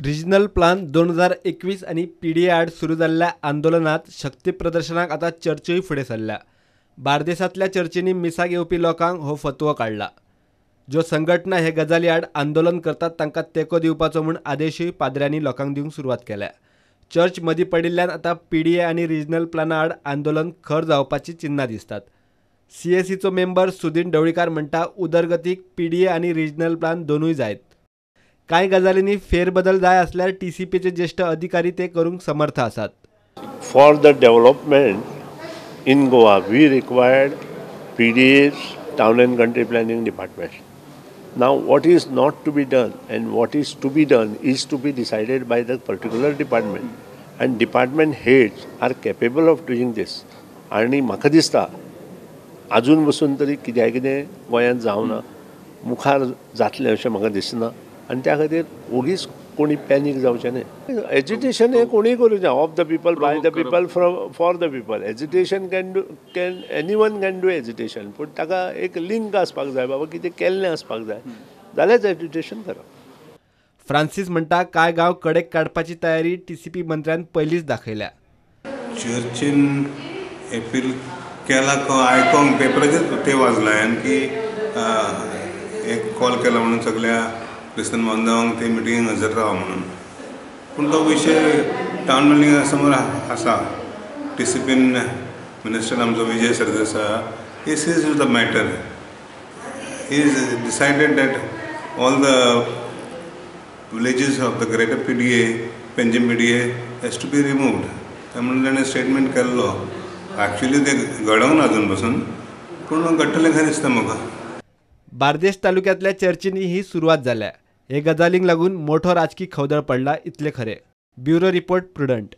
Regional plan 2021 आनी PDA आड सुरू जाल्ल्या आंदोलनात शक्ती प्रदर्शनाक आतां चर्चूय फुडें सरल्या. बार्देसांतल्या चर्चींनी मिसाक येवपी लोकांक हो फतवो काडला. ज्यो संघटना हे गजाली आड आंदोलन करतात तांकां तेंको दिवपाचो म्हूण आदेशूय पाद्र्यांनी लोकांक दिवंक सुरवात केल्या. चर्च मदीं पडिल्ल्यान आतां पीडीए आनी रिजनल प्लाना आड आंदोलन खर जावपाची चिन्नां दिसतात. सीएसीचो मेंबर सुदीन ढवळीकार म्हणटा, उदरगतीक पीडीए आनी रिजनल प्लान दोनूय जायत. कांय गजालींनी फेरबदल जाय असल्यार टीसीपीचे ज्येष्ठ अधिकारी ते करूंक समर्थ आसात. For the development in Goa we required PDAs, town and country planning department. Now what is not to be done and what is to be done is to be decided by the particular department, and department heads are capable of doing this. आनी म्हाका दिसता आजून बसून तरी कित्याक कितें गोंयांत जावना, मुखार जातलें अशें म्हाका दिसना आनी त्या खातीर ओगीच कोणी पॅनीक जावचें न्हय. एजिटेशन हें कोणूय करूं जाय, of the people, by the people, from for the people. Agitation can do, can anyone can do agitation, पूण ताका एक लिंक आसपाक जाय, बाबा कितें केल्लें आसपाक जाय जाल्यारच एजिटेशन करप. फ्रांसीस म्हणटा, कांय गांव कडेक काडपाची तयारी टीसीपी मंत्र्यान पयलींच दाखयल्या. चर्चीन एपील केला आयकोंक पेपराचेर ते वाजला हांवें की एक कॉल केला म्हणून सगळ्या क्रिस्तांव बांधवांक ते मिटिंगेक हजर राव म्हणून. पूण तो विशय टावन बिल्डिंगा समोर आसा. टीसीपीन मिनिस्टर आमचो Vijay Sardesai he sees the matter. He is decided that all the villages of the greater PDA, Panjim PDA has to be removed. म्हणून ताणें स्टेटमेंट केल्लो. एक्चुअली ते घडोवंक ना अजून पसून, पूण घडटलें खरें दिसता म्हाका. बार्देस तालुक्यांतल्या चर्चींनी ही सुरवात जाल्या. हे गजालींक लागून मोठो राजकी खवदळ पडला इतलें खरें. Bureau report, Prudent.